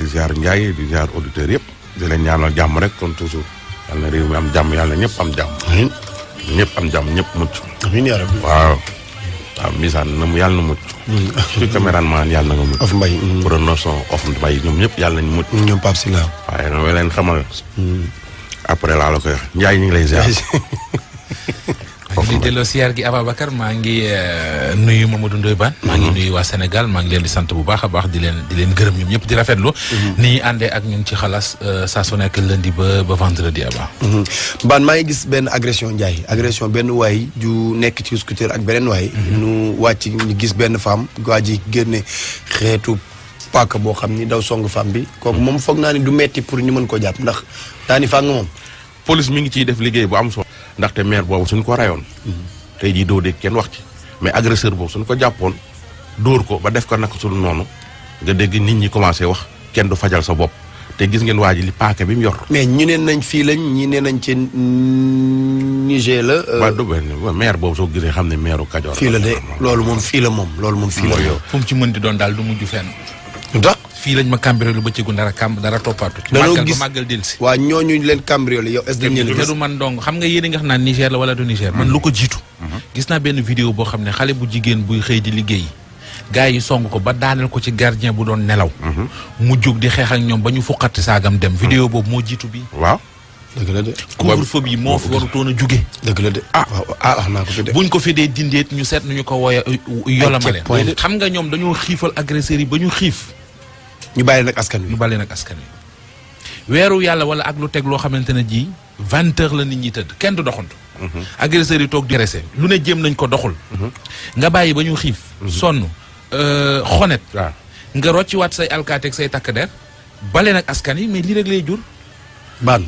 di ziar Ndiaye di ziar auditeurs yëpp di leen ñaanal jàmm rek kon toujours yàlla na réew mi am jàmm yàlla na ñëpp am jàmm. ñëpp am jàmm ñëpp mucc. amiin yaa rabbi. waaw misaan na mu yàlla na mucc. ci caméraman yàlla na nga mucc. of mbay. pronotion of mbay ñoom ñëpp yàlla nañu mucc. ñoom Pape Sylla. waaye nag leen xamal. après laa la koy wax Ndiaye ñu ngi lay ziar. di delloo siyaar gi Ababacar maa ngi nuyu Mamadou Ndoye Bane maa ngi nuyu waa Sénégal maa ngi leen di sant bu baax a baax di leen gërëm ñoom ñëpp di rafetlu ni ñuy àndee ak ñun ci xalaas saa su nekk lundi ba vendredi aba Bane maa ngi gis benn agression Ndiaye agression benn waay ju nekk ci scooter ak beneen waay nu wàcc ñu gis benn femme waa ji génne xeetu paaka boo xam ni daw song femme bi kooku moom foog naa ni du metti pour ñu mën ko jàpp ndax daani faa nga moom police mi ngi ciy def liggéey bu am solo ndaxte maire boobu suñ ko rayoon tey jii doo dégg kenn wax ci mais agresseur boobu suñ ko jàppoon dóor ko ba def ko naka sul noonu nga dégg nit ñi commencé wax kenn du fajal sa bopp te gis ngeen waa ji li paaka bi mu yor. mais ñi ne nañ fii lañ ñi ne nañ ci Niger la. waaw du benn maire boobu soo gisee xam ne maire Kajoor fii la de loolu moom fii la moom loolu moom fii la yow. fu mu ci mën di doon daal du mujj fenn. ndax fii lañ ma cambriolé lu bëccëgu dara toppaatu. danoo gis màggal dellusi. waa ñooñu leen cambriolé yow est-ce que dañ leen gis. du man dong xam nga yéen a nga xam naan Niger la wala du Niger. man lu ko jiitu. gis naa benn vidéo boo xam ne xale bu jigéen buy xëy di liggéey. gars yi song ko ba daaneel ko ci gardien bu doon nelaw. mu jóg di xeex ak ñoom ba ñu fuqati saagam dem. vidéo boobu moo jiitu bi waaw. dëgg la de. couvre-feu bi moo fi warutoon a jóge. dëgg la de wax naa ko fi de. buñ ko fi dee dindeet ñu seet nu ñu ko wooye yolamale. xam nga ñoom dañoo xiifal agresseurs yi ba ñu xiif. ñu bàyyi nag askan wi. ñu bàyyi nag askan wi. weeru yàlla wala ak lu teg loo xamante ne ji 20 heures la nit ñi tëdd kenn du doxantu. agresseurs yi toog di agressé lu ne jéem nañ ko doxul. nga bàyyi ba ñu xiif. sonn xonet. nga rocciwaat say alkaateeg say takk der bale nag askan yi mais lii rek lay jur. Bane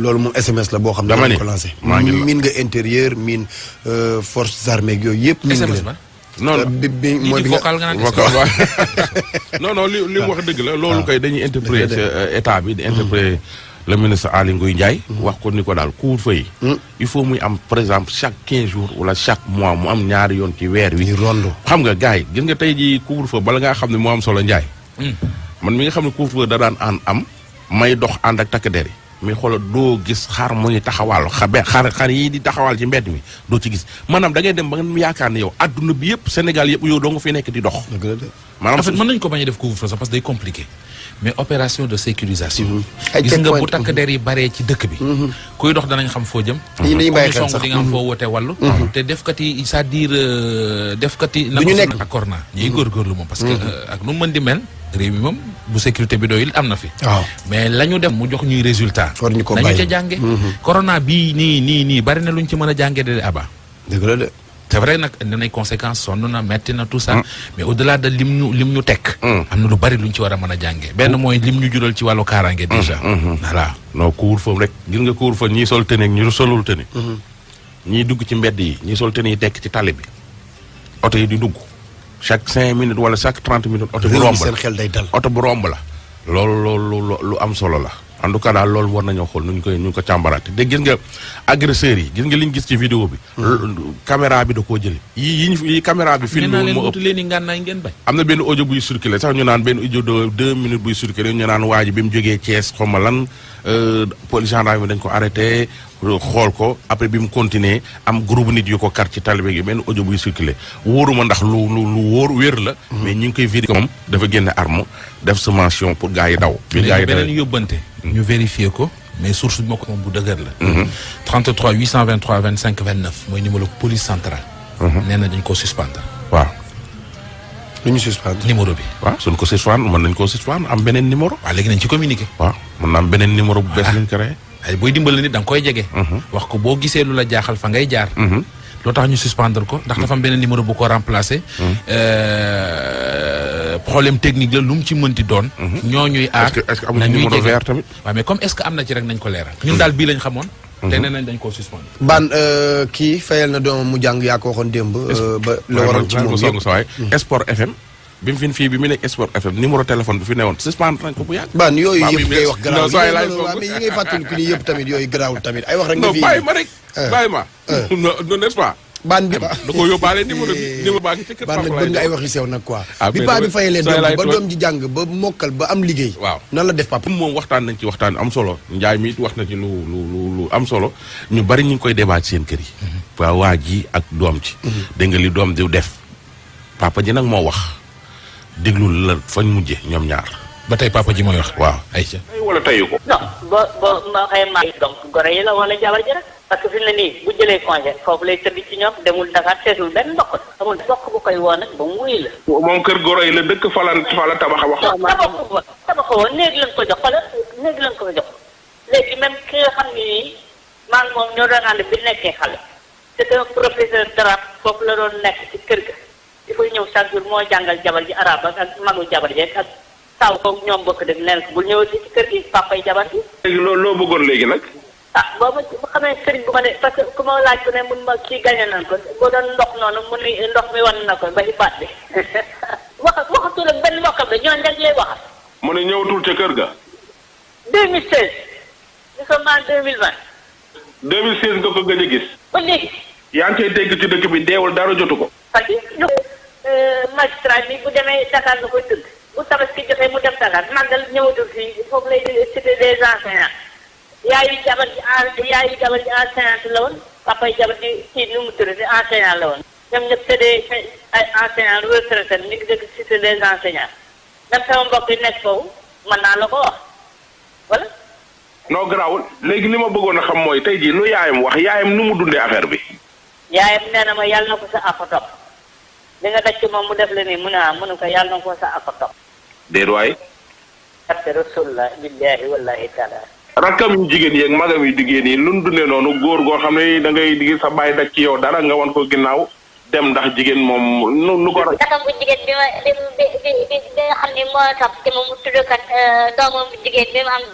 loolu moom SMS la boo xam ne dama ne ko lancé. miin nga intérieur miin forces armées yooyu yëpp. miin nga SMS ba. non non mooy bi vocal nga naan non li mu wax dëgg la loolu kay dañuy interpréter état bi di interpréter le ministre Aly Ngouille Ndiaye wax ko ni ko daal couvre-feu yi il faut muy am par exemple chaque 15 jours wala chaque mois mu am ñaari yoon ci weer wi rondo xam nga gars yi gis nga tey ji couvre-feu bala ngaa xam ne moo am solo Ndiaye man mi nga xam ne couvre-feu da daan am may dox ànd ak takk der yi mais xoolal doo gis xar muy taxawal xar yi di taxawal ci mbedd mi doo ci gis maanaam da ngay dem ba nga yaakaar ne yow adduna bi yëpp Sénégal yëpp yow doo nga fi nekk di dox. maanaam en fait mën nañu ko bañ a def couvre-feu sax parce que day compliqué mais opération de sécurisation. gis nga bu takk der yi baree ci dëkk bi. kuy dox danañ xam foo jëm. dañuy bàyyi xel sax di nga am foo wootee wàllu. te defkat yi c'est-à-dire defkat yi. du ñu nekk d'accord naa ñuy góorgóorlu moom parce que ak nu mu mën di mel. réew mi moom bu sécurité bi doyul am na fi. waaw mais la ñu def mu jox ñuy résultat. war ñu ko bàyyi nañu ca jànge. corona bii nii bari na lu ñu ci mën a jànge de aba. dëgg la de. c'est vrai nag dinay conséquences sonn na metti na tout ça. mais au delà de lim ñu tekk. am na lu bari lu ñu ci war a mën a jànge. benn mooy lim ñu jural ci wàllu kaaraange déjà. voilà non couvre-feu rek gis nga couvre-feu ñii sol tenue ak ñi solul tenue. ñii dugg ci mbedd yi ñii sol tenue yi tekk ci tali bi. oto yi di dugg. chaque 5 minutes wala chaque 30 minutes. oto bu romb la seen xel day dal. oto bu romb la. loolu lu am solo la. en tout cas daal loolu war nañoo xool ñu ko càmbaraate te gis nga agresseurs yi gis nga li ñu gis ci vidéo bi. caméra bi da koo jëli. yi caméra bi. film leen moo ëpp leen ngànnaay ngeen bay. am na benn audio buy circulé sax ñu naan benn audio de 2 minutes buy circulé ñu naan waa ji bi mu jógee Thiès xaw ma lan police gendarme dañ ko arrêté xool ko après bi mu continuer am groupe nit yu ko kar ci talibé gi benn audio buy circulé wóoruma ndax lu wóor wér la. mais ñu ngi koy vérifier moom dafa génne arme def sommation pour gars yi daw. bi gars yi beneen yóbbante. ñu vérifier ko mais source bi moo ko moom bu dëgër la. 33 823 25 29 mooy numéro police centrale. nee na dañ ko suspendre. waaw. lu ñu suspendre numéro bi. waaw suñ ko suspendre mën nañ koo suspendre am beneen numéro. waaw léegi nañ ci communiqué. waaw mën na am beneen numéro bu bees lañ créé. ay booy dimbali nit da nga koy jege. wax ko boo gisee lu la jaaxal fa ngay jaar. loo tax ñu suspendre ko ndax dafa am beneen numéro bu ko remplacer. problème technique la lu mu ci mënti doon. ñoo ñuy aar est-ce que amul numéro vert tamit. waaw mais comme est-ce que am na ci rek nañ ko leeral. ñun daal bii lañ xamoon. te nee nañ dañ koo suspendre. Bane kii fayal na doomam mu jàng yaa ko waxoon démb. ba la waroon ci moom yëpp Sport FM. bi mu fii bi mu nekk Sport FM numéro téléphone bi fi newoon suspendre nañ ko bu yàgg. Bane yooyu yëpp ngay wax garaaw mais yi ngay fàttaliku nii yëpp tamit yooyu garaawul tamit ay wax rek nga fi bàyyi ma rek bàyyi ma non n'est-ce pas baan bi da ko yóbbaale numéro baa ngi ci kër baan nag bëgg nga ay waxi sew nag quoi. bi mais paa bi fayalee doom laay ba doom ji jàng ba mokkal ba am liggéey. waaw nan la def papa. moom waxtaan nañ ci waxtaan am solo Njaay mi it wax na ci lu am solo ñu bari ñu ngi koy débat ci seen kër yi. waaw waa ji ak doom ci. dégg nga li doom di def papa ji nag moo wax déglu la fañ mujje ñoom ñaar. ba tey papa ji mooy wax. waaw Aïcha. wala tayu ko. non ba ma xëy ma donc gore yi la wala jabar ji rek parce que fi mu ne nii bu jëlee congé foofu lay tëdd ci ñoom demul Dakar seetul benn mbokk amul mbokk bu koy woo nag ba mu wuy la. moom kër goro yi la dëkk fa la tabax wax. tabax woo néegi lañ ko jox wala néegi lañ ko jox léegi même ki nga xam ne nii maa ngi moom ñoo doon ànd bi nekkee xale c'est un professeur d'arabe foofu la doon nekk ci kër ga il faut ñëw chaque jour moo jàngal jabar ji arabe ak magu jabar ji ak taw ko ñoom bokk dëgg neen ko bul ñëwati ci kër gi papay jabar gi. léegi loo bëggoon léegi nag. ah boobu bu xamee sëriñ bu ma de parce que ku ma laaj ko ne mun ma kii gagné nañ ko boo doon ndox noonu mu ni ndox mi wan na ko ba ci baat bi waxatul ak benn mbokkam la ñooñu rek lay waxal. mu ne ñëwatul ca kër ga. 2016 nous sommes en 2020. 2016 nga ko gëj a gis. ba léegi. yaa ngi koy dégg ci dëkk bi deewul dara jotu ko. parce que magistrat bi bu demee Dakar nga koy tëgg bu tabaski jotee mu dem Dakar màggal ñëwatul fii foofu lay cité des enseignants yaayu jabar ji enseignante la woon papay jabar ji kii nu mu tudd enseignant la woon. ñoom ñëpp c'est des ay enseignants retraités ñu ngi dëkk cité des enseignants même sama mbokk yi nekk foofu mën naa la ko wax wala. non garaawul léegi li ma bëggoon a xam mooy tey jii lu yaayam wax yaayam nu mu dundee affaire bi. yaayam nee na ma yàlla na ko sa afa topp li nga daj ci moom mu def la nii mu ne mu ne ko yàlla na ko sa afa topp. déet waay. parce rasulullah billahi wallahi taala. rakkam yu jigéen yi ak magam yu jigéen yi lu mu dundee noonu góor goo xam ne da ngay digg sa bàyyi daj ci yow dara nga wan ko ginnaaw dem ndax jigéen moom nu ko. rakkam bu jigéen bi nga xam ne moo tax te moom mu tudd kat doomam bu jigéen bi mu am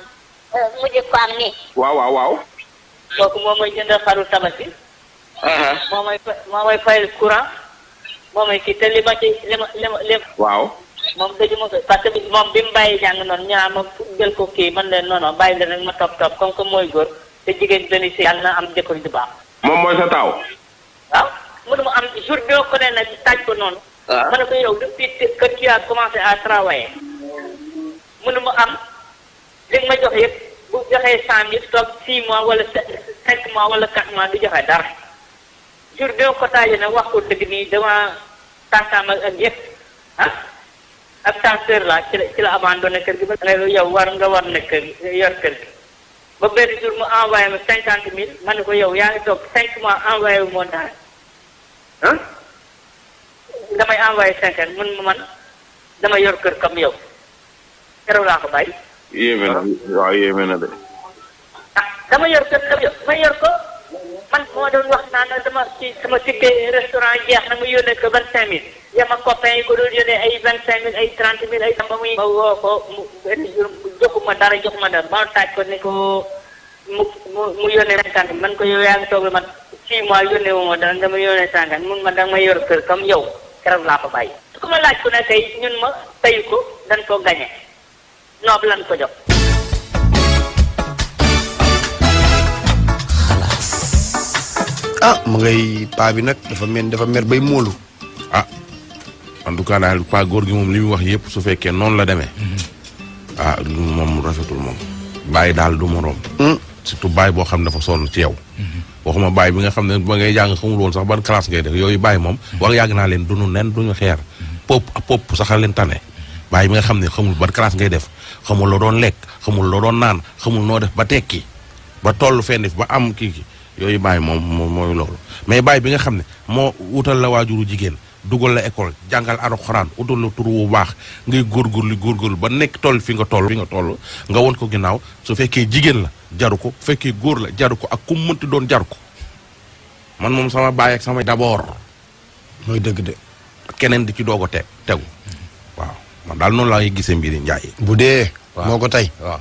mujj ko am nii. waaw. kooku moom mooy jënd xaru tabaski. moo may fayal courant. moom mooy kii te li ma waaw. moom dëgg ma ko parce que moom bi mu bàyyi jàng noonu ñu naan ma jël ko kii man leen non bàyyi leen rek ma topp comme que mooy góor te jigéen benn si yàlla na am jëkkër ju baax. moom mooy sa taaw. waaw mënu ma am jour bi ma ko ne nag taaj ko noonu. waaw ma ne ko yow depuis que tu as commencé à travailler. mënu ma am li nga ma jox yëpp bu joxee 100 000 toog 6 mois wala 5 mois wala 4 mois du joxe dara. jour bi ma ko taajee nag wax ko dëgg nii dama tàntaam ak yëpp ah. ak sa sœur la ci la abandonné kër gi ba ne yow war na kër yor kër gi ba benn jour mu envoyé ma 50 000 ma ne ko yow yaa ngi toog 5 mois envoyé wu moo dara ah damay envoyé 50 mun ma man dama yor kër comme yow keroog laa ko bàyyi. yéeme na waaw yéeme na de. ah dama yor kër comme yow ma yor ko man moo doon wax naan dama ci sama ticket restaurant jeex na mu yónnee ko 25000 yama copain yi ko doon yónnee ay 25000 ay 30000 ay ba muy ma woo ko mu benn jour joxuma dara ma taaj ko ni ko mu yónnee 50 man ko yow yaa ngi toog man 6 mois yónnee wu ma dara dama yónnee 50 mun ma danga ma yor kër comme yow keroog laa ko bàyyi. su ko ma laaj ko ne tey ñun ma tayu ko dañ ko gagné noob lan ko jox. mu ngay paa bi nag dafa mer bay móolu. en tout cas daal paa góor gi moom li muy wax yëpp su fekkee noonu la demee. moom rafetul moom. bàyyi daal du moroom. surtout bàyyi boo xam ne dafa sonn ci yow. waxuma bàyyi bi nga xam ne ba ngay jàng xamul woon sax ban classe ngay def yooyu bàyyi moom. wax yàgg naa leen duñu nen duñu xeer. pop sax leen tane. bàyyi bi nga xam ne xamul ban classe ngay def xamul loo doon lekk xamul loo doon naan xamul noo def ba tekki ba toll fenn ba am kii yooyu bàyyi moom mooy loolu mais bàyyi bi nga xam ne moo wutal la waajuru jigéen dugal la école jàngal alxuraan utal la tur bu baax ngay góorgóorlu ba nekk toll fi nga toll nga won ko ginnaaw su fekkee jigéen la jaru ko bu fekkee góor la jaru ko ak ku mu mënti doon jaru ko man moom sama baay ak sama d'abord mooy dëgg de keneen di ci doog a tegu waaw man daal noonu laa gisee mbiri Njaay bu dee moo ko tey waaw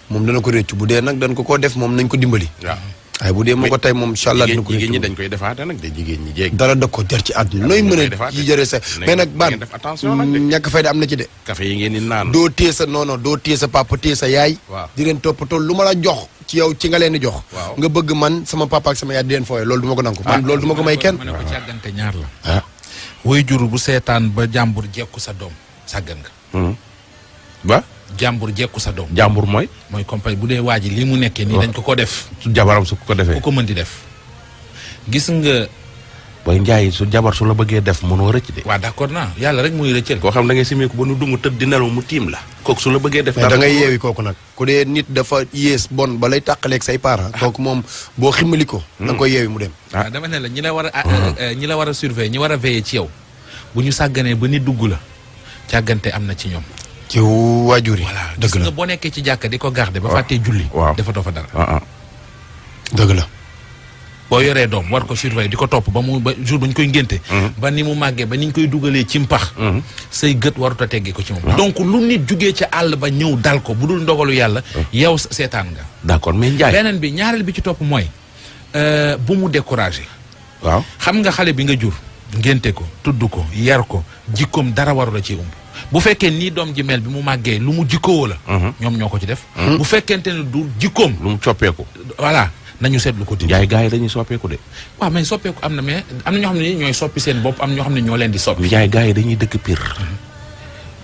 moom dana ko réccu bu dee nag dañ ko koo def moom nañ ko dimbali waaw ay bu dee moo ko tey moom incha allah dina ko jigéen ñi dañ koy defaate nag de jigéen ñi jéeg dara da ko jar ci àdduna nooy mën a yi jëre sa mais nag baan def attention nag de ñàkk fayda am na ci de café yi ngeen di naan doo téye sa non doo téye sa papa téye sa yaay waaw di leen toppatoo lu ma la jox ci yow ci nga leen di jox waaw nga bëgg man sama papa ak sama yaay di leen fooye loolu du ma ko nangu man loolu du ma ko may kenn ma ne ko càggante ñaar la way jur bu seetaan ba jàmbur jekku sa doom sàggan nga ba jàmbur jekku sa doom jàmbur mooy compagnie bu dee waa ji li mu nekkee nii dañ ko def su jabaram su ko defee ku ko mën di def gis nga booy njaay su jabar su la bëggee def mënoo rëcc de waaw d'accord naa yàlla rek muy rëccal koo xam da ngay simee ko ba nu dungu tëdd di nelaw mu tiim la kooku su la bëggee def mais da ngay yeewi kooku nag ku dee nit dafa yées bon ba lay tàqaleeg say parents kooku moom boo ximmali ko da nga koy yeewi mu dem waaw dama ne la ñi la war a ñi la war a surveiller ñi war a veiller ci yow bu ñu sàgganee ba nit dugg la càggante am na ci ñoom ci waajur yi voilà dëgg gis la nga boo nekkee ci jàkka di ko garder ba fàttee julli waaw dafa doo fa dara dëgg la boo yoree doom war ko surveiller di ko topp ba jour ba ñu koy ngénte ba ni mu màggee ba ni ñu koy dugalee ci mpax say gët warut a teggee ko ci moom donc lu nit jugee ca àll ba ñëw dal ko bu dul ndogalu yàlla yow seetaan nga d'accord mais njaay beneen bi ñaareel bi ci topp mooy bu mu découragé waaw xam nga xale bi nga jur ngénte ko tudd ko yar ko jikkoom dara waru la ci bu fekkee nii doom ji mel bi mu màggee lu mu jikkoo la ñoom ñoo ko ci def bu fekkente ne du jikkoom lu mu coppeeku voilà nañu seetlu ko di njaay gars yi dañuy soppeeku de waaw mais soppeeku am na mais am na ñoo xam ne ñooy soppi seen bopp am na ñoo xam ne ñoo leen di soppi njaay gars yi dañuy dëkk pir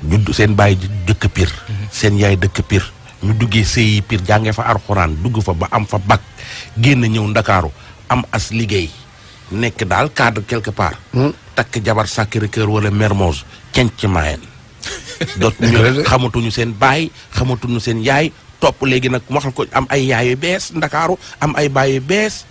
judd seen baay dëkk pir seen yaay dëkk pir ñu duggee sëyi pir jàngee fa arxuraan dugg fa ba am fa bac génn ñëw ndakaaru am as liggéey nekk daal cadre quelque part takk jabar Sacré-Cœur wala Mermoz cenc mayen dootuñu xamatuñu seen baay xamatuñu seen yaay topp léegi nag waxal ko am ay yaay yu bees ndakaaru am ay baay yu bees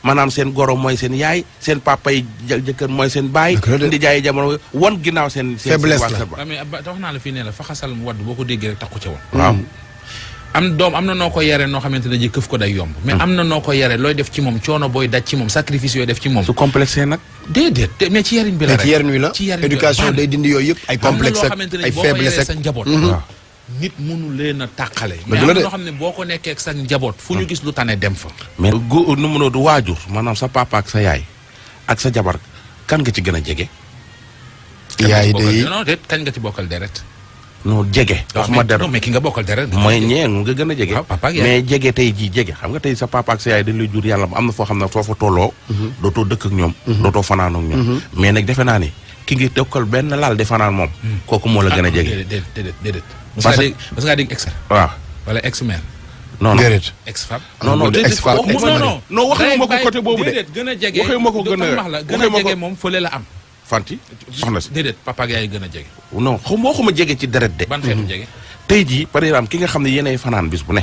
maanaam seen goro mooy seen yaay seen papa yi jëkkër mooy seen baay ndi jaay jamono won ginnaaw seen faiblesse la mais wax naa la fii ne la fa xasal mu wadd boo ko déggee rek takku ca woon waaw am doom am na noo ko yare noo xamante ne ji këf ko day yomb mais am na noo ko yare looy def ci moom coono booy daj ci moom sacrifice yooyu def ci moom su complexé nag déedéet mais ci yarin bi la rek ci yarin wi la éducation day dindi yooyu yëpp ay complexe ak ay faiblesse sa njaboot nit mënu leen a tàqale mais am loo xam ne boo ko nekkee ak sa njaboot fu ñu gis lu tane dem fa mais nu mënoo du waajur maanaam sa papa ak sa yaay ak sa jabar kan nga ci gën a jege yaay day non déet kañ nga ci bokkal deret non jege wax ma deret mais ki nga bokkal deret mooy ñee nga gën a jege papa ak yaay mais jege tey jii jege xam nga tey sa papa ak sa yaay dañ lay jur yàlla am na foo xam ne soo fa tolloo dootoo dëkk ak ñoom dootoo fanaan ak ñoom mais nag defe naa ni ki ngi dëkkal benn laal di fanaan moom kooku moo la gën a jege déedéet parce que nga dégg ex waaw wala ex mère non non ex femme non ex femme non waxee ma ko côté boobu de gën a jege waxee ma ko gën a jege moom fële la am fanti soxna si déedéet papa ak yaay gën a jege non waxuma jege ci deret de ban xeetu jege tey jii par exemple ki nga xam ne yéenay fanaan bis bu ne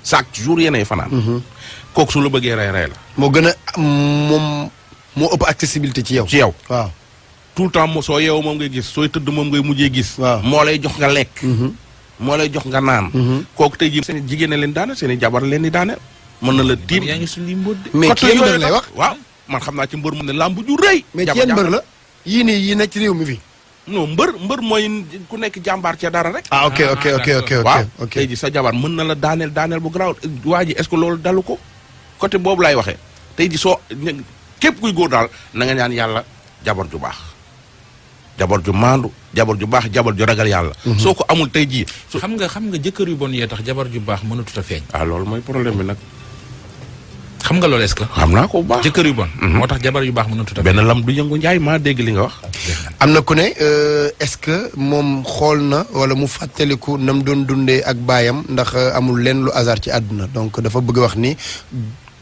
chaque jour yéenay fanaan kooku su la bëggee rey la moo gën a moom moo ëpp accessibilité ci yow waaw tout le temps soo yeewu moom ngay gis sooy tëdd moom ngay mujjee gis moo lay jox nga lekk moo lay jox nga naan kooku tey jii seen jigéen leen daane seen i jabar leen di daane mën na la tiim yaa ngi suñu mbóot de mais ci mbër lay wax waaw man xam naa ci mbër mu ne làmb ju rëy mais ci mbër la yii nii yii nekk ci réew mi fi non mbër mooy ku nekk jàmbaar ca dara rek ok waaw tey jii sa jabar mën na la daaneel bu garaaw waa ji est-ce que loolu dalu ko côté boobu laay waxee tey jii soo képp kuy góor daal na nga ñaan yàlla jabar ju baax jabar ju maandu jabar ju baax jabar ju ragal yàlla soo ko amul tey jii xam nga jëkkër yu bon yee tax jabar ju baax mënatut a feeñ loolu mooy problème bi nag xam nga loolu est-ce que xam naa ko bu baax jëkkër yu bon moo tax jabar yu baax mënatut a feeñ benn lam du yëngu njaay maa dégg li nga wax am na ku ne est-ce que moom xool na wala mu fàttaliku nam doon dundee ak baayam ndax amul leen lu hasard ci àdduna donc dafa bëgg wax ni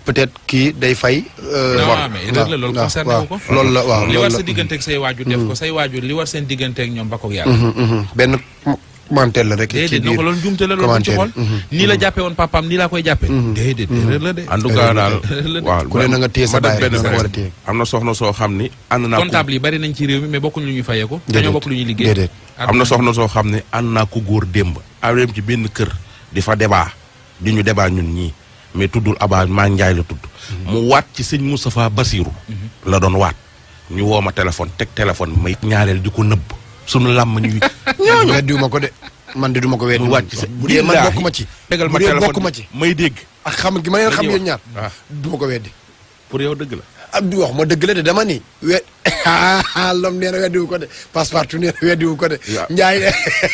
peut-être kii day fay. non mais erreur la loolu concerné wu ko. loolu la waaw li war sa digganteeg say waajur def ko say waajur li war seen digganteeg ñoom bakkoog yàlla. benn commentaire la rek. ci biir loolu jumte la loolu ci xool. nii la jàppee woon papaam nii laa koy jàppee. déedéet erreur la de. en tout cas daal waaw ku ne na nga téye sa baay rek nga war a téye. am na soxna soo xam ni. ànd naa comptable yi bari nañ ci réew mi mais bokkuñ lu ñuy fayee ko. dañoo bokk lu ñuy liggéey. déedéet am na soxna soo xam ne ànd naa ko góor démb. awleem ci benn kër di fa débat di ñu débat ñun ñii mais tuddul Aba maa Njaay la tudd. mu waat ci sëñ Moustapha Bassirou. la doon waat ñu woo ma téléphone teg téléphone may ñaareel di ko nëbb sunu làmm ñu. ñooñu weddiwuma ko de man de duma ko weddi. mu waat ci sa bu dee man bokkuma ci. tegal ma bu dee téléphone bokkuma ci. may dégg ak xam gi ma leen xam yéen ñaar du ma ko weddi pour yow dëgg la ab du wax ma dëgg la de dama ni lom nee na weddiwu ko de Passepartout nee na weddiwu ko de Ndiaye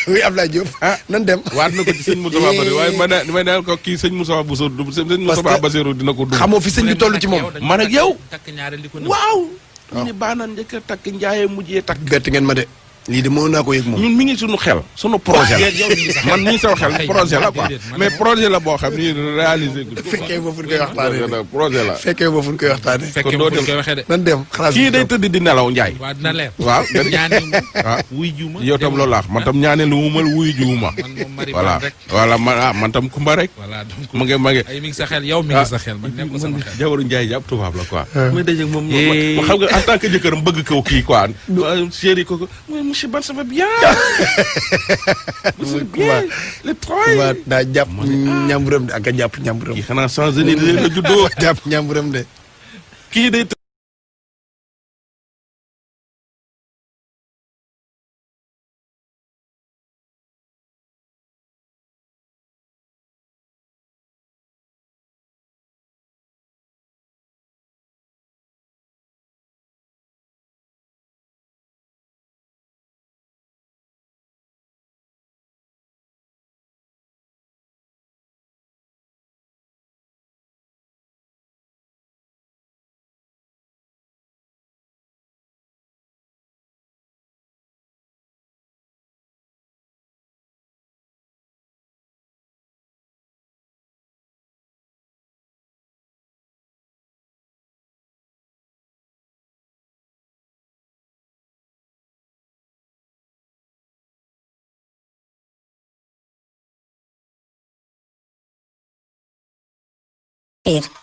oui Ablaye Diop nan dem waat na ko ci sëñ Moustapha Bassirou waaye may naan ko kii sëñ Moustapha Bassirou sëñ Moustapha Bassirou dina ko dugg xamoo fi sëñ bi toll ci moom man ak yow waaw waaw ñu baa naan njëkk a takk Ndiaye mujjee takk bett ngeen ma de lii de mën naa ko yëg moom ñun mi ngi suñu xel suñu projet la man mi ngi sama xel projet la quoi mais projet la boo xam ni réalisé fekkee ba fu ñu koy waxtaanee projet la fekkee ba fu ñu koy waxtaanee fekkee ba fu ñu koy waxee de nan dem xalaat kii day tëdd di nelaw Ndiaye waaw dina leer waaw ñaani waaw wuy juuma yow tam loolu laax man tam ñaane lu mu mal wuy juuma voilà voilà man tam kumba rek voilà donc ma nge ay mi ngi sa xel yow mi ngi sa xel man nekkul sama xel jawaru Ndiaye jàpp tubaab la quoi mais daje moom xam nga en tant que jëkkëram bëgg kaw kii quoi chéri ko monsieur Ban ça va bien monsieur bien le travail daa jàpp ñamburam de ak a jàpp ñamburam kii xanaa changé ni la juddoo jàpp ñamburam de kii day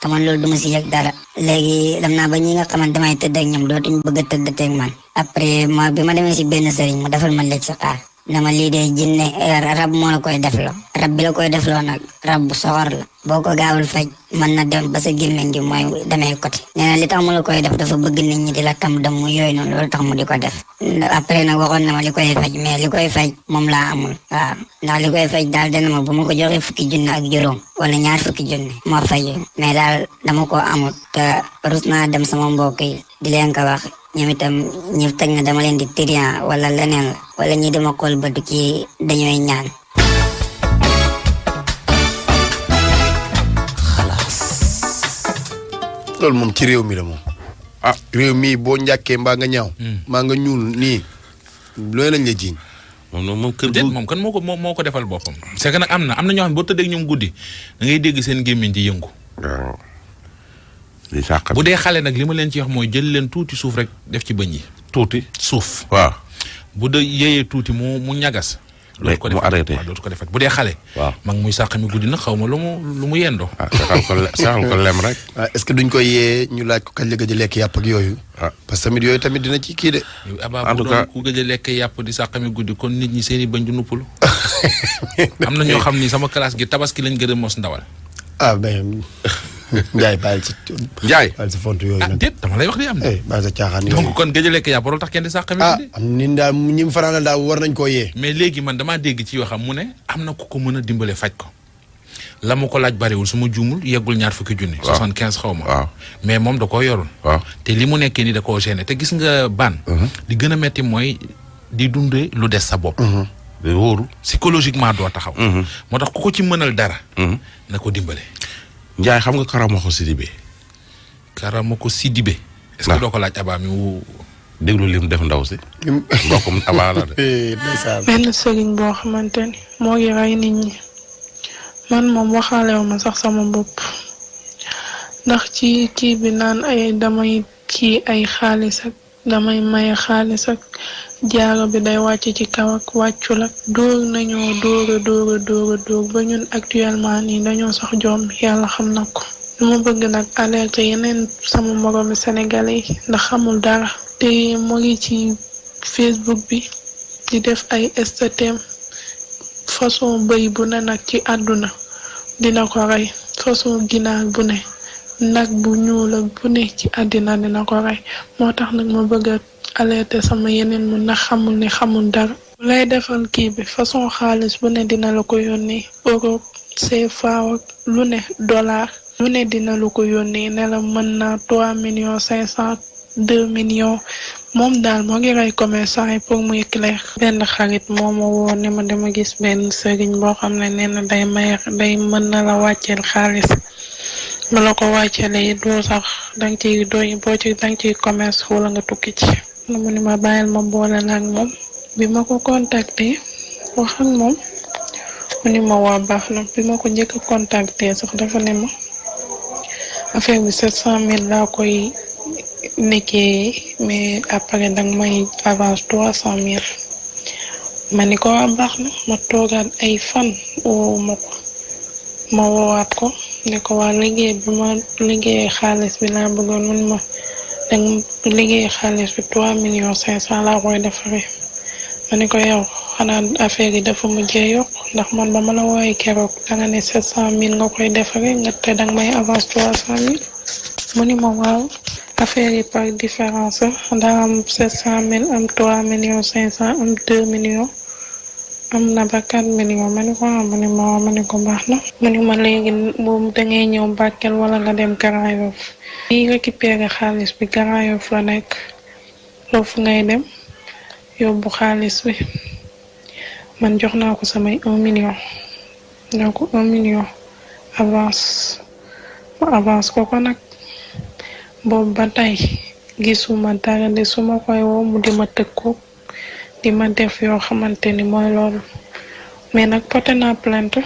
te man loolu duma si yëg dara léegi dem naa ba ñi nga xamante damay tëdd ak ñoom dootuñ bëgg a tëdd ak man après ma bi ma demee si benn sëriñ mu defal ma lekk si xaar ne ma lii de jinne rab moo la koy defloo rab bi la koy defloo nag rab bu soxor la boo ko gaawul faj mën na dem ba sa gémmiñ gi mooy demee côté nee na li tax mu la koy def dafa bëgg nit ñi di la tam dem mu yooyu noonu loolu tax mu di ko def après nag waxoon na ma li koy faj mais li koy faj moom laa amul waaw ndax li koy faj daal dana ma bu ma ko joxee 10 junne ak juróom wala 20 junne moo faj mais daal dama ko amul te rus naa dem sama mbokk yi di leen ko wax ñoom itam ñi teg na dama leen di trian wala leneen la wala ñi dama xool ba du kii dañooy ñaan loolu moom ci réew mi la moom réew mi boo njàkkee mbaa nga ñaaw mbaa nga ñuul nii looy lañ la jiiñ moom kër déet moom kan moo ko defal boppam c'est que nag am na ñoo xam ne boo tëddee ak ñoom guddi da ngay dégg seen gémmiñ di yëngu waaw di sàq bu dee xale nag li ma leen ci wax mooy jël leen tuuti suuf rek def ci bëñ yi tuuti suuf waaw bu dee yéeyee tuuti mu ñagas dootu ko mu arrêté waaw dootu ko defat bu dee xale waaw mag muy sàq mi guddi nag xaw ma lu mu yendoo saxal ko lem rek est-ce que duñ koy yee ñu laaj ko kañ la gëj a lekk yàpp ak yooyu parce que tamit yooyu tamit dina ci kii de en tout cas ku gëj a lekk yàpp di sàq mi guddi kon nit ñi seen i bañ du nuppalu am na ñoo xam ni sama classe gi tabaski lañ gën a mos ndawal mais Ndiaye bàyyil sa Ndiaye bàyyil sa font yooyu nag déet dama lay wax di am de bàyyil sa caaxaan yooyu donc kon gëj a lekk yàpp warul tax kenn di sàq mi guddi am nin daal ñi mu fanaanal daal war nañ koo yee mais léegi man damaa dégg ci yoo xam mu ne am na ku ko mën a dimbale faj ko la ma ko laaj bariwul su ma juumul yeggul 20 junni 75 xaw ma waaw mais moom da koo yorul waaw te li mu nekkee ni da koo gêné te gis nga ban li gën a metti mooy di dundee lu des sa bopp de wóoru psychologiquement doo taxaw moo tax ku ko ci mënal dara na ko dimbale Ndiaye xam nga Karamoko Sidibé Karamoko Sidibé est-ce que doo ko laaj abaa mi wu déglu lim def ndaw si mbokkum abaa la de benn sëriñ boo xamante ni moo ngi rey nit ñi man moom waxaalewu ma sax sama bopp ndax ci kii bi naan ay damay kii ay xaalis ak damay maye xaalis ak jaaro bi day wàcc ci kaw ak wàccul ak dóor nañoo dóor ba ñun actuellement nii dañoo sax joom yàlla xam na ko lu ma bëgg nag alerte yeneen sama moroomi sénégalais yi ndax xamul dara te mu ngi ci Facebook bi di def ay statut façon bëy bu ne nag ci àdduna dina ko rey façon ginaar bu ne nag bu ñuul ak bu ne ci àddina dina ko rey moo tax nag ma bëgg a alerter sama yeneen mu ndax xamul dara lay defal kii bi façon xaalis bu ne dina la ko yónnee Europe CFA lu ne dollar lu ne dina lu ko yónnee ne la mën naa 3,500,000 2 millions moom daal moo ngi rey commerçant yi pour muy clair. benn xarit moo ma woo ne ma dama gis benn sëriñ boo xam ne nee na day mën na la wàcceel xaalis ma la ko wàcceele doo sax danga ciy doy boo ci danga ciy commerce wala nga tukki ci. mu ni ma bàyyil ma boole la ak moom bi ma ko contacté wax ak moom mu ni ma waa baax na bi ma ko njëkk a contacté sax dafa ne ma affaire bi 700,000 laa koy nekkee mais après danga may avance 300,000 ma ni ko waa baax na ma toogaat ay fan woowu ma woowaat ko ne ko waa liggéey bi ma liggéey xaalis bi laa bëggoon mun ma danga liggéey xaalis bi 3,500,000 laa koy defaree ma ni ko yow xanaa affaire yi dafa mujjee yokk ndax man ba ma la wooyee keroog danga ne 700,000 nga koy defaree nga te danga may avance 300,000 mu ni ma waaw affaire yi par différence daa am 700,000 am 3,500,000 am 2 millions am na ba 4 millions ma ni ko mu ni ma ma ni ko baax na mu ni ma léegi moom dangay ñëw Bakel wala nga dem Grand Yoff fii récupérer xaalis bi Grand Yoff la nekk foofu ngay dem yóbbu xaalis bi man jox naa ko samay 1 million donc 1 million avance ma avance ko nag boobu ba tey gisuma dara de su ma koy woo mu di ma tëkku di ma def yoo xamante ni mooy loolu mais nag porté naa plainte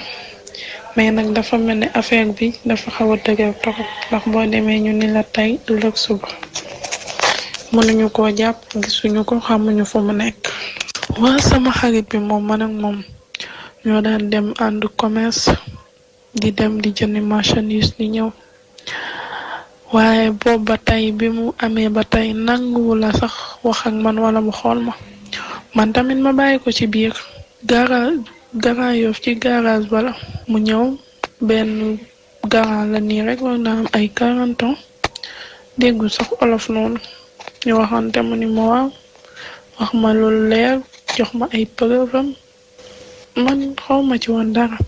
mais nag dafa mel ni affaire bi dafa xaw a dëgër torop ndax boo demee ñu ni la tey ëllëg suba mënuñu koo jàpp gisuñu ko xamuñu fu mu nekk. waa sama xarit bi moom man ak moom ñoo daan dem ànd commerce di dem di jëndi marchandise di ñëw waaye boobu ba tey bi mu amee ba tey nanguwu la sax wax ak man wala mu xool ma man tamit ma bàyyi ko ci biir Grand Yoff ci garage bala mu ñëw benn garage la nii rek war na am ay 40 ans déggu sax olof noonu ñu waxante mu ni ma waaw wax ma lu leer jox ma ay preuve am man xaw ma ci woon dara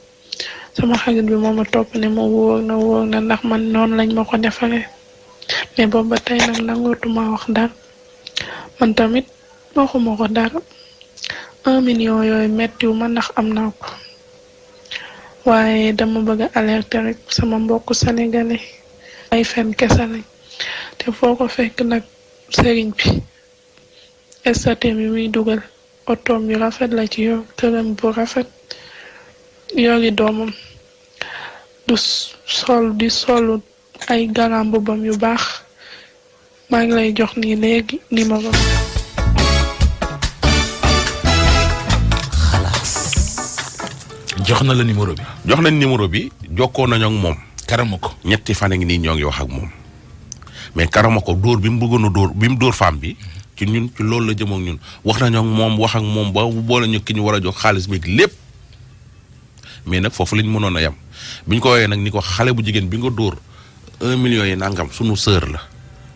sama xarit bi moo ma topp ne ma wóor na ndax man noonu lañ ma ko defaree mais boobu ba tey nag nangootuma wax dara man tamit waxuma ko dara 1 million yooyu mettiwu ma ndax am naa ko waaye dama bëgg a alerter rek sama mbokku sénégalais ay fen kese lañ te foo ko fekk nag sëriñ bi statut bi muy dugal otoom yu rafet la ci yor këram bu rafet yori doomam di solu ay garam bubam yu baax maa ngi lay jox nii léegi numéro jox na la numéro bi. jox nañ numéro bi jokkoo nañu ak moom. Karamako ñetti fan a ngi nii ñoo ngi wax ak moom mais Karamako dóor bi mu bëggoon a dóor bi mu dóor femme bi ci ñun ci loolu la jëm ak ñun wax nañu ak moom wax ak moom ba boole ñu ki ñu war a jox xaalis bi lépp mais nag foofu lañ mënoon a yem bi ñu ko woowee nag ni ko xale bu jigéen bi nga dóor 1 million yi nangam sunu sœur la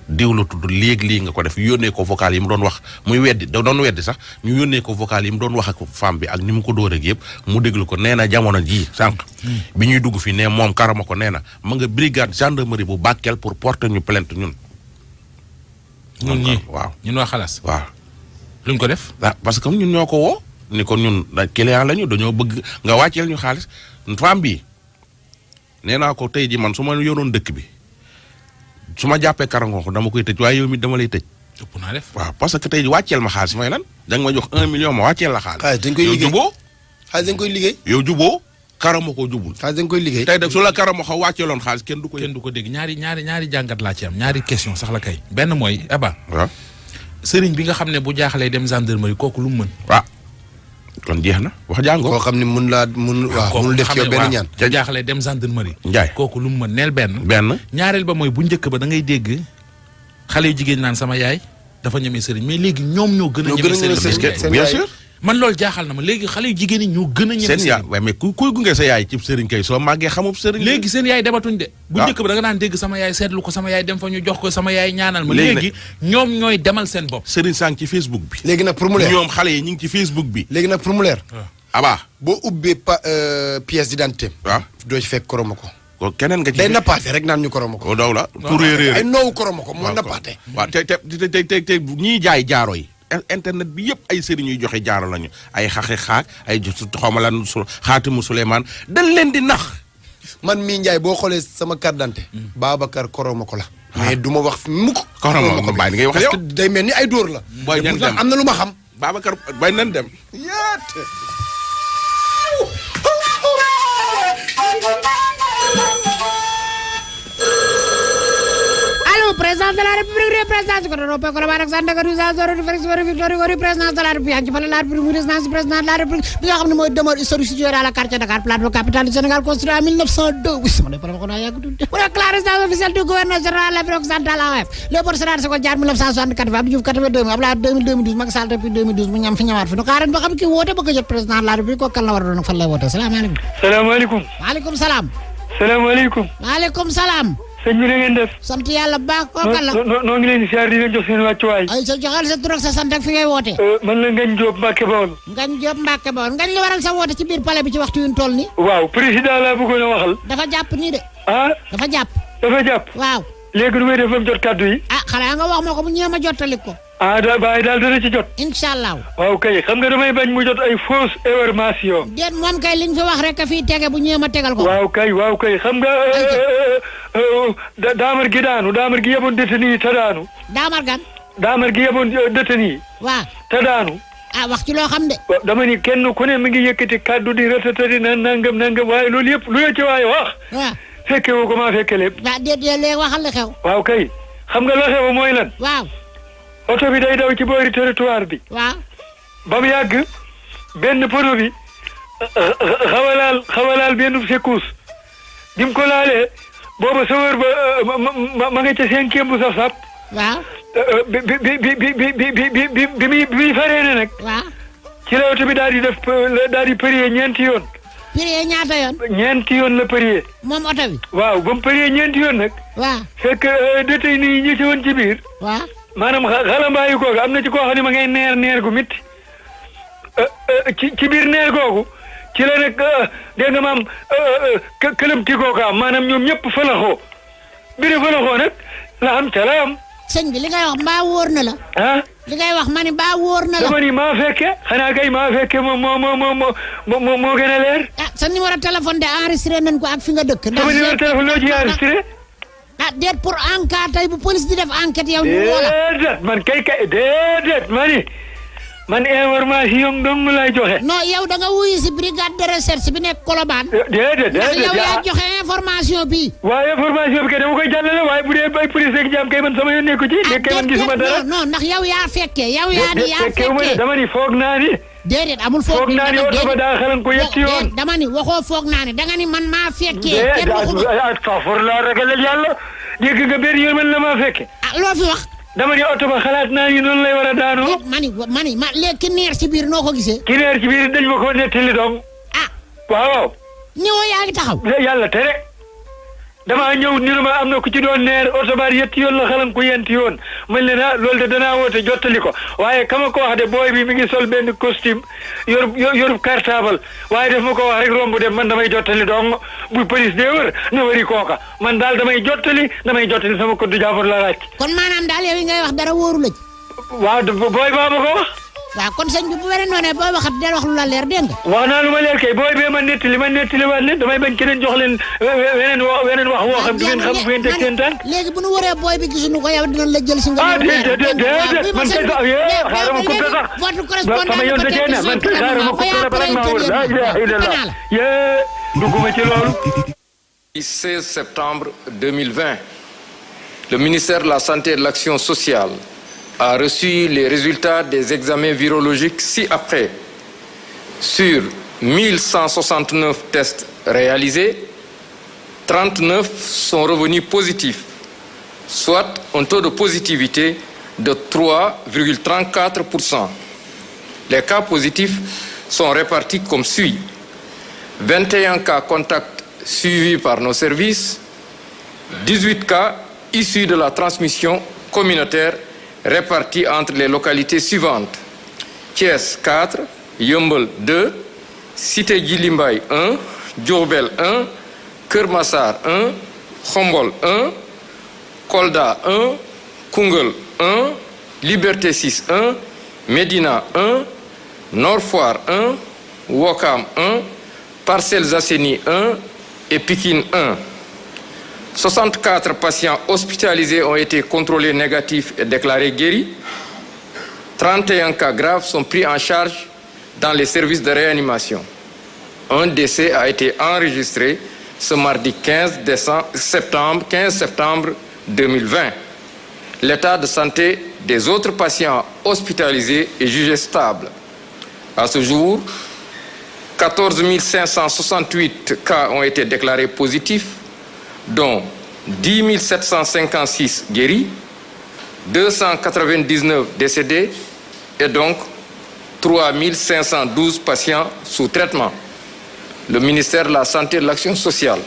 diw la tudd léegi lii nga ko def yónnee ko vocal yi mu doon wax muy weddi da doon weddi sax ñu yónnee ko vocal yi mu doon wax ak femme bi ak ni mu ko dóor ak yëpp mu déglu ko nee na jamono jii sànq. bi ñuy dugg fii ne moom Karamako nee na ma nga brigade gendarmerie bu Bakel pour porter ñu plainte ñun. ñun ñii waaw ñun waa xalaas. waaw. luñ ko def. ah parce que ñun ñoo ko woo ni ko ñun client lañu dañoo bëgg nga wàcceel ñu xaalis femme bi nee naa ko tey ji man su ma yoroon dëkk bi. su ma jàppee Karamako dama koy tëj waaye yow mi dama lay tëj. ëpp naa def waaw parce que tey ji wàcceel ma xaalis may lan da nga ma jox 1 million ma wàcceel la xaalis. xaalis dañ koy liggéey yow juboo. xaalis dañ koy liggéey. yow juboo Karamako jubul. xaalis dañ koy liggéey. tey de su la Karamako wàcceeloon xaalis kenn du ko dégg ñaari jàngat laa ci am ñaari question sax la kay. benn mooy Aba. waaw. sëriñ bi nga xam ne bu jaaxlee dem gendarmerie kooku lu mu mën. waaw kon jeex na wax jàngoo. koo xam ne mënul def ci yow benn ñaan. bu jaaxlee dem gendarmerie. Njaay kooku lu mu mën neel benn. ñaareel ba mooy bu njëkk ba da ngay dégg xale yu jigéen naan sama yaay dafa ñeme sëriñ mais léegi ñoom ñoo gën a ñeme sëriñ bien sûr man loolu jaaxal na ma léegi xale yu jigéen ñi ñoo gën a ñeme seen yaay waaye mais kuy gunge sa yaay ci sëriñ kay soo màggee xamub sëriñ léegi seen yaay dematuñ de bu njëkk ba da nga naan dégg sama yaay seetlu ko sama yaay dem fa ñu jox ko sama yaay ñaanal ma léegi ñoom ñooy demal seen bopp sëriñ sang ci Facebook bi léegi nag pour mu leer ñoom xale yi ñu ngi ci Facebook bi léegi nag pour mu leer Aba. boo ubbee pièce d'identité. waaw doo ci fekk koromako. ko keneen nga ci. day nappaate rek naan ñu koromako. o daw la tur réer ay noowu koromako moo nappaate. waaw te ñiy jaay jaaro yi. internet bi yëpp ay sëriñ ñuy joxe jaaro lañu ay xaxe xaak ay xawma lan xaatimu Souleymane dañ leen di nax. man mii Ndiaye boo xoolee sama carte d'identité. Babacar koromako la. mais du ma wax mukk. koromako bàyyi ni ngay wax yow parce que day mel ni ay dóor la. booy ñan dem am na lu ma xam. Babacar bay nan dem. yaate. président de la République président du Conseil européen Colobane ak Sandaga Victoire président de la République ci palais de la République résidence président de la République bi nga xam ne mooy demeure historique située dans le quartier Dakar plateau capitale du Sénégal construit en 1902 oui sama ne ko naa yàgg tuuti mu nekk la résidence officielle du gouverneur général de l'Afrique occidentale AOF Léopold Sédar Senghor Diatta 1964 Abdou Diouf 82 Abdoulaye 2012 Macky Sall depuis 2012 mu ñam fi ñëwaat fi nu xaaran ba xam ki woote bëgg a jot président de la République ko kan la war a doon fan lay woote salaamaaleykum salaamaaleykum waaleykum salaam salaamaaleykum waaleykum salaam sëñ bi na ngeen def. sant yàlla baax kooka la. noo ngi leen di siyaar di leen jox seen wàccuwaay. ay sa joxal sa tur ak sa sant ak fi ngay woote. man la Ngagne Diop Mbacke Bawol. Ngagne Diop Mbacke Bawol Ngagne li waral sa woote ci biir palais bi ci waxtu yu ñu toll nii. waaw président laa bëggoon a waxal. dafa jàpp nii de. ah. dafa jàpp. dafa jàpp. waaw. léegi nu may def ba mu jot kàddu yi. ah xanaa nga wax ma ko bu ñëwee ma jottali ko. ah daal dana ci jot. incha allah. waaw kay xam nga damay bañ mu jot ay fausse information. déet moom kay liñ fi wax rek a fii tege bu ñëwee ma tegal ko. waaw kay xam nga. daamar gi yeboon détenu yi te daanu. daamar gan. daamar gi yeboon détenu yi. waaw te daanu. ah wax ci loo xam de. dama ni kenn ku ne mi ngi yëkkati kàddu di ratatati na nangam waaye loolu yëpp lu la ci waaye wax. waaw fekke woo ko maa fekke lépp. waaw déet léegi waxal li xew. waaw kay xam nga la xew mooy lan. waaw. oto bi day daw ci boori territoire bi. waaw. ba mu yàgg benn pono bi xawalaal benn secousse bi mu ko laalee booba sawar ba ma nga ca cinquième bu saf-saf. waaw. bi muy faree ne nag. waaw. ci la oto bi daal di prier ñeenti yoon. prier ñaata yoon. ñeenti yoon la prier. moom oto bi. waaw ba mu prier ñeenti yoon nag. waaw. fekk détenu yi ñi ci woon ci biir. waaw. maanaam xalambaayu googu am na ci koo xam ne ma ngay neer gu métti ci biir neer googu ci la nag dégg nga maam këlëmti googu am maanaam ñoom ñëpp falaxoo bi ne falaxoo nag la am ca la am. sëñ bi li ngay wax mbaa wóor na la. ah. li ngay wax ma ni mbaa wóor na la. dama ni maa fekke xanaa kay maa fekke moo gën a leer. ah sa numéro téléphone de enregistré nañ ko ak fi nga dëkk. sama numéro téléphone loo ci enregistré. ah déet pour enquête tey bu police di def enquête yow ñu woo la. déedéet man kay déedéet man information dong lay joxe. non yow da nga wuyu si brigade de recherche bi nekk Colobane. déedéet ndax yow yaa joxe information bi. waaye information bi kay dama koy jàllale waaye bu dee ay police ak jàmm kay man sama yoon nekku ci. kay man gisuma dara non ndax yow yaa fekkee yow yaa ni yaa fekkee dama ni foog naa ni. déedéet amul foog naa ni oto ba daa xalan ko yetti yoon. dama ni waxoo foog naa ni danga ni man maa fekkee. kenn waxu ko astafur laa ragal yàlla dégg nga benn yoon man la maa fekke. ah loo fi wax. dama ni oto ba xalaat naa ni noonu lay war a daanoo. mani léegi ki neer ci biir noo ko gisee. ki neer ci biir dañ ma ko nettali dong. ah waaw. ñëwoo yaa ngi taxaw. yàlla tere. damaa ñëw ni ma am na ku ci doon neer oto ba yetti yoon la xalan ko yenti yoon man leen ah loolu de danaa woote jottali ko waaye kama ko wax de booy bi mi ngi sol benn costume yorub cartable waaye def ma ko wax rek romb dem man damay jottali dong bu police dee wër na wëri kooka man daal damay jottali sama code du jàmbur la laaj. kon maanaam daal yow yi ngay wax dara wóoru la ci. waaw booy baa ma ko wax. waaw kon sëñ bi bu weneen noonee booy waxat del wax lu la leer dégg nga. wax naa lu ma leer kay booy bee ma nettali waat leen damay bañ keneen jox leen weneen wax woo xam du ngeen xam fu ngeen teg seen tànk. léegi bu nu waree booy bi gisuñu ko yow dinañ la jël si nga. déedéet man kay sax xaaral ma coupé sax votre correspondant sama yoon da cee ne man kay xaaral ma coupé la bala maa wër la ilaha illallah dugguma ci loolu. 16 septembre 2020, le ministère de la Santé et de l'Action sociale a reçu les résultats des examens virologiques ci-après. Sur 1169 tests réalisés, 39 sont revenus positifs, soit un taux de positivité de 3,34%. Les cas positifs sont répartis comme suit. 21 cas contacts suivis par nos services, 18 cas issus de la transmission communautaire répartis entre les localités suivantes: Thiès 4, Yeumbeul 2, Cité Djilimbay 1, Diourbel 1, Keur Massar 1, Khombol 1, Kolda 1, Koungheul 1, Liberté 6 1, Médina 1, Nord Foire 1, Ouakam 1, Parcelles Assainies 1 et Pikine 1. 64 patients hospitalisés ont été contrôlés négatifs et déclarés guéris. 31 cas graves sont pris en charge dans les services de réanimation. Un décès a été enregistré ce mardi 15 septembre 2020. L'état de santé des autres patients hospitalisés est jugé stable. À ce jour, 14 568 cas ont été déclarés positifs, dont 10 756 guéris, 299 décédés et donc 3 512 patients sous traitement. Le ministère de la Santé et de l'Action sociale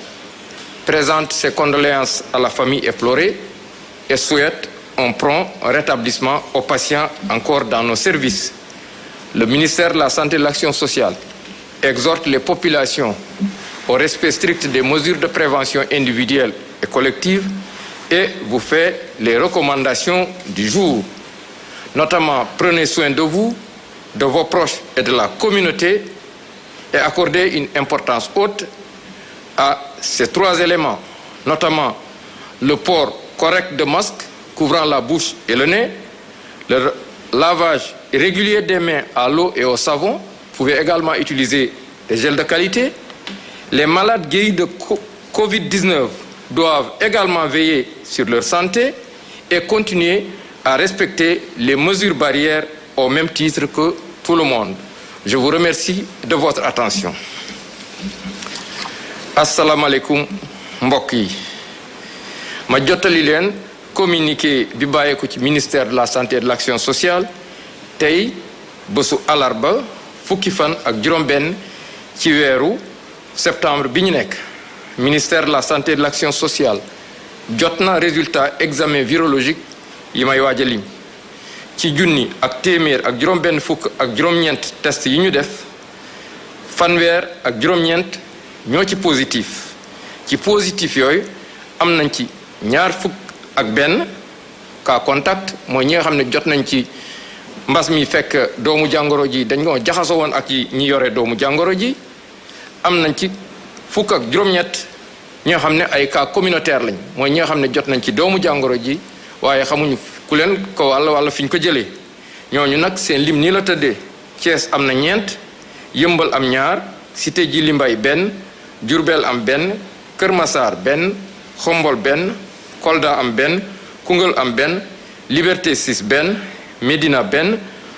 présente ses condoléances à la famille éplorée et souhaite un prompt rétablissement aux patients encore dans nos services. Le ministère de la Santé et de l'Action sociale exhorte les populations au respect strict des mesures de prévention individuelle et collective et vous fait les recommandations du jour. Notamment, prenez soin de vous, de vos proches et de la communauté et accordez une importance haute à ces 3 éléments, notamment le port correct de masques couvrant la bouche et le nez, le lavage régulier des mains à l'eau et au savon. Vous pouvez également utiliser des gels de qualité. Les malades guéris de Covid-19 doivent également veiller sur leur santé et continuer à respecter les mesures barrières au même titre que tout le monde. Je vous remercie de votre attention. Assalamu alaikum mbokk yi ma jottali leen communiqué bi bàyyeeku ci ministère de la santé et de l'action sociale tey bésu alarba fukki fan ak juróom-benn ci weeru septembre bi ñu nekk. Ministère de la santé et de l'action sociale jot na résultat examen virologique yi may waaj a lim ci junni ak téeméer ak juróom-benn fukk ak juróom-ñeent test yi ñu def fanweer ak juróom-ñeent ñoo ci positif yooyu am nañ ci ñaar fukk ak benn cas contact mooy ñi nga xam ne jot nañ ci mbas mi fekk doomu jàngoro ji dañ ko jaxasoo woon ak ñi yore doomu jàngoro ji am nañ ci fukk ak juróom-ñett ñi nga xam ne ay cas communautaire lañ mooy ñi nga xam ne jot nañ ci doomu jàngoro ji waaye xamuñu ku leen ko walla fi ñu ko jëlee ñooñu nag seen lim nii la tëddee Thiès am na 4 Yëmbal am 2 Cité Djilimbay benn Diourbel am benn Kër Massar benn Xombol benn Kolda am benn Koungheul am benn Liberté 6 benn Médina benn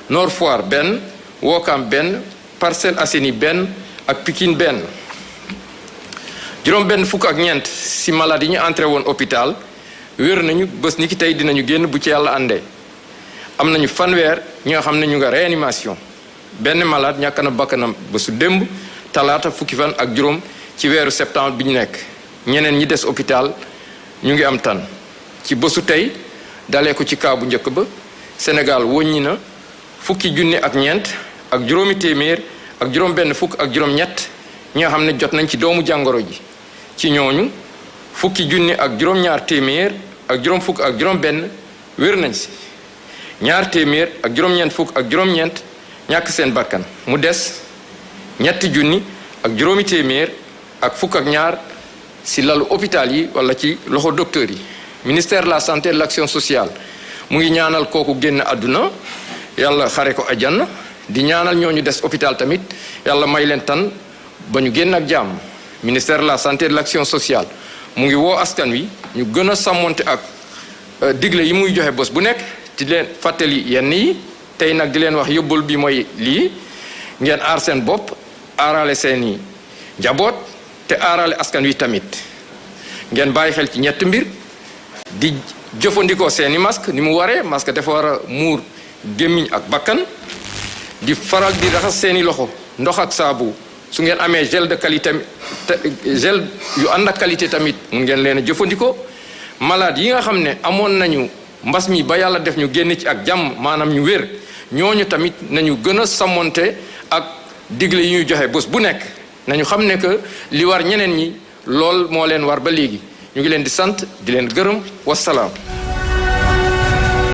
Nord Foire benn Ouakam benn Parcelles Assainies benn ak Pikine benn juróom benn fukk ak ñeent si malade yi ñu entré woon hôpital wér nañu bés ni ki tey dinañu génn bu ci yàlla àndee am nañu fanweer ñi nga xam ne ñu nga réanimation benn malade ñàkk na bakkanam bésu démb talaata fukki fan ak juróom ci weeru septembre bi ñu nekk ñeneen ñi des hôpital ñu ngi am tan ci bésu tey dalee ko ci cas bu njëkk ba Sénégal wóññi na fukki junni ak ñeent ak juróomi téeméer ak juróom benn fukk ak juróom ñett ñi nga xam ne jot nañ ci doomu jàngoro ji ci ñooñu fukki junni ak juróom-ñaar téeméer ak juróom fukk ak juróom benn wér nañ si ñaar téeméer ak juróom-ñeent fukk ak juróom-ñeent ñàkk seen bakkan mu des ñetti junni ak juróomi téeméer ak fukk ak ñaar si lalu hôpital yi wala ci loxo docteur yi. Ministère de la santé et de l'action sociale mu ngi ñaanal kooku génn àdduna yàlla xare ko àjjana di ñaanal ñooñu des hôpital tamit yàlla may leen tan ba ñu génn ak jàmm. Ministère de la santé et de l'action sociale mu ngi woo askan wi ñu gën a sàmmonte ak digle yi muy joxe bés bu nekk di leen fàttali yenn yi tey nag di leen wax yóbbal bi mooy lii ngeen aar seen bopp aarale seeni njaboot te aarale askan wi tamit ngeen bàyyi xel ci ñett mbir di jëfandikoo seeni masque ni mu waree masque dafa war a muur gémmiñ ak bakkan di faral di raxas seeni loxo ndox ak saabu su ngeen amee gel de qualité gel yu ànd ak qualité tamit mun ngeen leen a jëfandikoo malade yi nga xam ne amoon nañu mbas mi ba yàlla def ñu génn ci ak jàmm maanaam ñu wér ñooñu tamit nañu gën a sàmmonte ak digle yi ñuy joxe bés bu nekk nañu xam ne que li war ñeneen ñi lool moo leen war ba léegi ñu ngi leen di sant di leen gërëm wasalaam